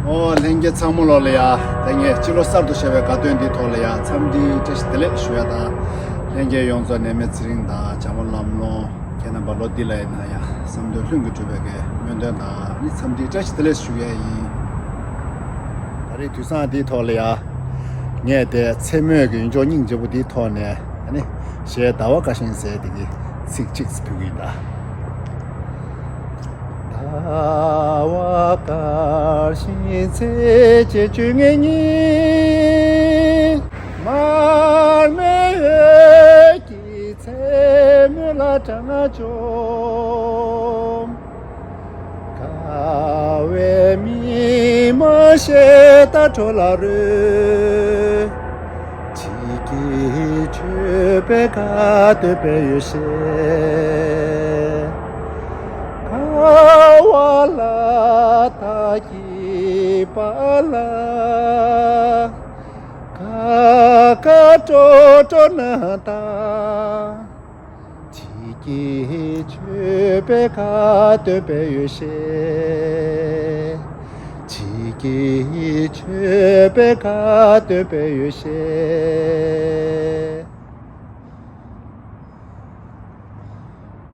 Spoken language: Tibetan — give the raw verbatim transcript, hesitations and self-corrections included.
ཨོ་ལྷན་རྒྱས་ཚང་མ་ལོ་ལ་ཡ། ད་ངས་སྤྱི་ལོ་གསར་དུ་བཞག་པའི་དགའ་སྟོན་འདིའི་ཐོག་ལ་ཡ་འཚམས་འདྲིའི་བཀྲ་ཤིས་བདེ་ལེགས་ཞུ་ཡ་དང་། ལྷན་རྒྱས་ཡོངས་རྫོགས་ནད་མེད་ཚེ་རིང་དང་བྱམས་པ་ལམ་ལྷོང་། ཁྱེད་རྣམ་པ་ལོ་འདི་ལ་ཡིན་ན་ཡང་བསམ་དོན་ལྷུན་གྱིས་གྲུབ་པའི་གི་སྨོན་འདུན་དང་ནི་འཚམས་འདྲིའི་བཀྲ་ཤིས་བདེ་ལེགས་ཞུ་ཡས་ཡིན། ད་རེས་དུས་སང་འདིའི་ཐོག་ལ་ཡ། ངས་དེ་མཚན་སྨོས་ཀྱི་ཡུལ་ལྗོངས་སྙིང་རྗེ་པོ་འདིའི་ཐོག་ནས་ཨ་ནི་གཞས་ཟླ་བ་དཀར་ཞིང་ཟེར་དེ་གི་ཚིག་གཅིག་ཕུལ་གི་ཡིན་ད། ཟླ་བ་དཀར་ཞིང་ཚེས་བཅད་བཅོ་ལྔའི་ཉིན། མར་མེ་འོད་ཀྱི་མཚན་སྨོས་ལ་གྲངས་བཅོམ། དགའ་བའི་མིག་དམར་ཞལ་ལྟ་འཕྲོ་ལ་རོལ། བྱིས་ཀྱི་མཆོད་པའི་དགའ་སྟོན་པའི་འོད་ཟེར། དགའ་བ་ལ་བདག་གི་པཱ་ལགས། དགའ་དགའ་སྤྲོ་སྤྲོ་ན་བདག་བྱིས་ཀྱི་མཆོད་པའི་དགའ་སྟོན་པའི་འོད་ཟེར། བྱིས་ཀྱི་མཆོད་པའི་དགའ་སྟོན་པའི་འོད་ཟེར།